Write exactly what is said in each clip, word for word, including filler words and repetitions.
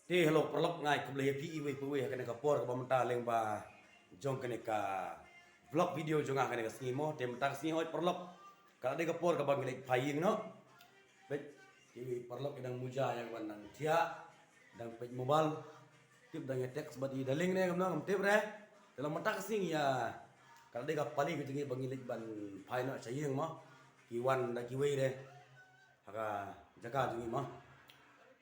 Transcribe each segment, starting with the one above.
Te hello paralok, nga ai khublei ïa phi iwei pa iwei ha kane ka por kaba mynta lyngba jong kane ka vlog video jong nga kane ka sngi mo. Te mynta ka sngi hoi paralok, ka la dei ka por kaba ngi leit phai ïing noh. Peit, te iwei paralok i dang muja ïa kaban dang thiah, dang peit mobile. Tip dang ïa text bad i darling ne kumno ngam tip re. Te la mynta ka sngi ïa ka la dei ka pali ka jong ngi ba ngi leit ban phai noh sha ïing mo. Ki wan da kiwei re ha ka jaka jong ngi mo.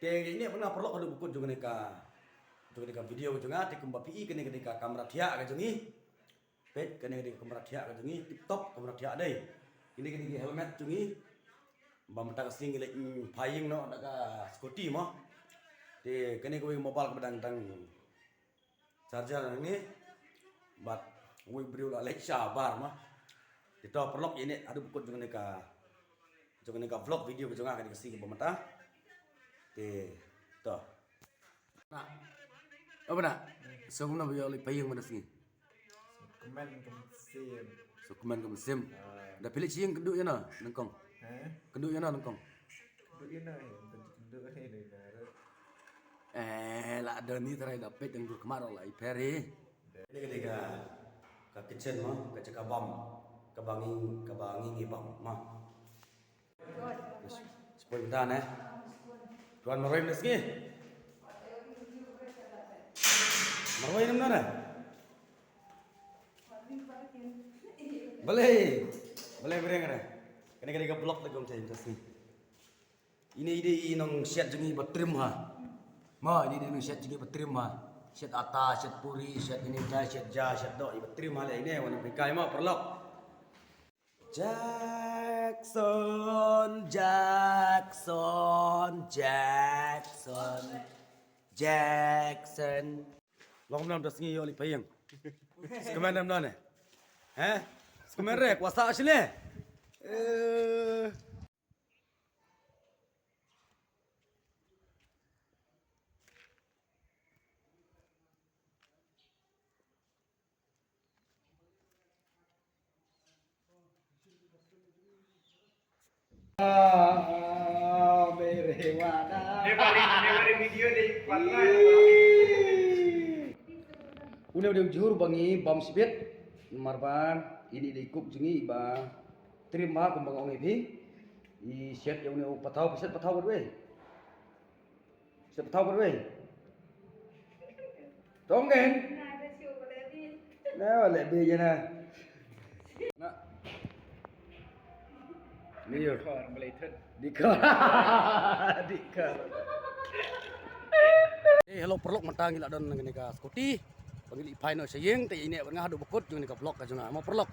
Te ïa ine ba nga paralok haduh ba kut jong kane ka, jong kane ka video jong nga. Te kumba phi i kane ka dei ka kamra thiah ka jong ngi. Peit kane ka dei ka kamra thiah ka jong ngi, tip top kamra thiah dei. Kine kine ki helmet jong ngi. Ba mynta ka sngi ngi leit phai ïing noh da ka scooty mo. Te kane kawei mobile kaba dang dang charger ngi bad wei briew la leit shabar ma. Te to paralok ine haduh ba kut jong kane ka, jong kane ka vlog video ka jong nga kane ka sngi ba mynta. Te to. Na. Apa na? So kumno ba ïoh leit phai ïing mynta sngi? Kmen ka mynsiem. So kmen ka mynsiem. Ah. Da phi leit sha ïing kynduh ïa no nyngkong? Eh? Kynduh ïa no nyngkong? Kynduh ïa no, eh, kynduh ïa no. Eh, la don ni trai da peit dang dur kmar la i peri. Ni ka dei ka, ka kitchen mo, ka jaka bam, kaba ngi, kaba ngi ngi bam mo. Spoi bynta ne. Tuan marwei mynta sngi. Marwei namar ne. Balei. Balei breng re. Kane kane ka block da jong te mynta sngi. Ine ine i nong shet jong ngi ba trim ha. Ma ine ine nong shet jong ngi ba trim ha. Shet ata, shet puri, shet ine ja, shet ja, shet do, i ba trim ha le ine wan nong kai ma paralok. Jackson, Jackson, Jackson, Jackson. Long nam da sngi ïoh leit phai ïing. Skmen nam da ne. He? Skmen re, kwasa sile. Eh. Ah, mere wada. Dia balik, dia balik video dia kuat lah. Une u dei u jhur ba ngi bam sbit. Namar ba ine i dei cook jong ngi ba trim ba kumba nga ong ïa phi. I shet ïa une u pathaw, shet pathaw bad wei. Shet pathaw bad wei. Tong gen. Na wale bi jana. Na. Ni yo. Kor balei thut. Dikor. Dikor. Eh, hello paralok, mynta ngi la don kane ka scooty. Ba ngi leit phai noh sha ïing, te ine bad nga haduh ba kut jong kane ka vlog ka jong nga. Mo paralok.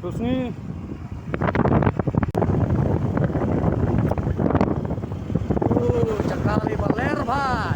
Terus ni. Oh, jaka ni baler bha.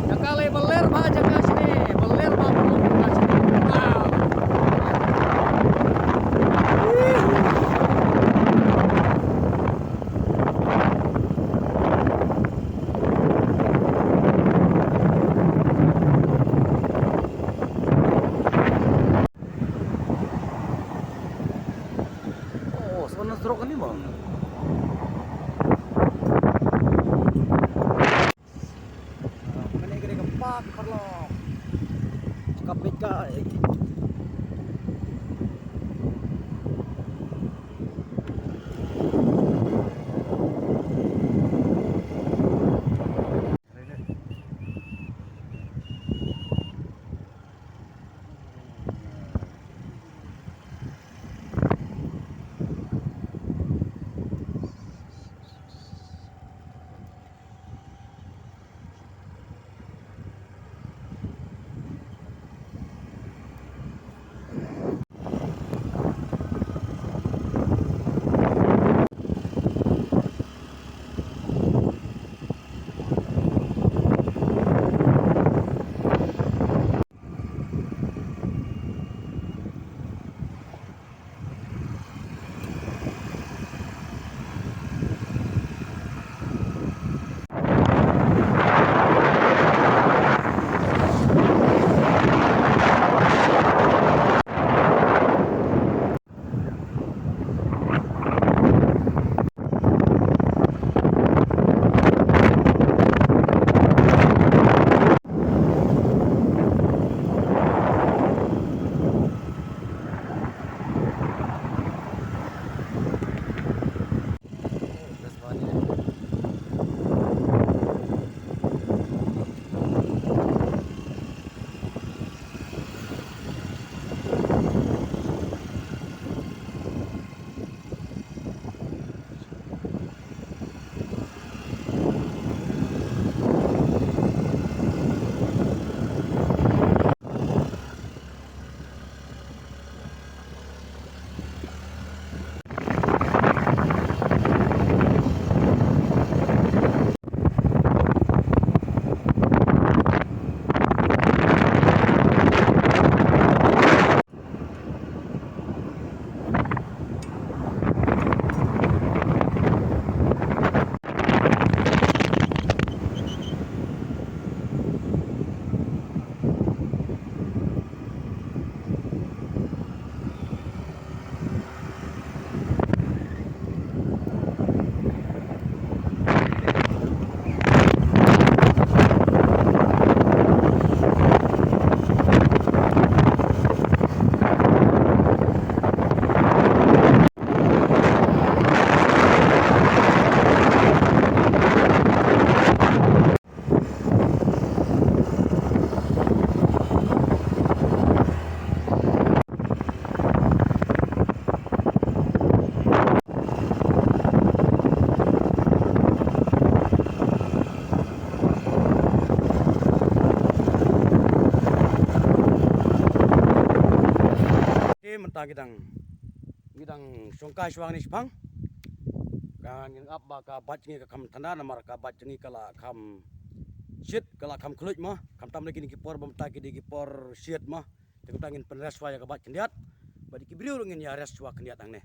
Te mynta ngi dang, ngi dang shongkai shuwa ngi shaphang. Ka ngin ap ba ka bike jong ngi ka kham tanda namar ka bike jong ngi ka la kham shit, ka la kham khluit mo. Khamtam da kine ki por ba mynta ki dei ki por shit mo. Te kumta ngin pynrest shuwa ïa ka bike khyndiat. Bad ïa ki briew ruh ngin ïa rest shuwa khyndiat hangne.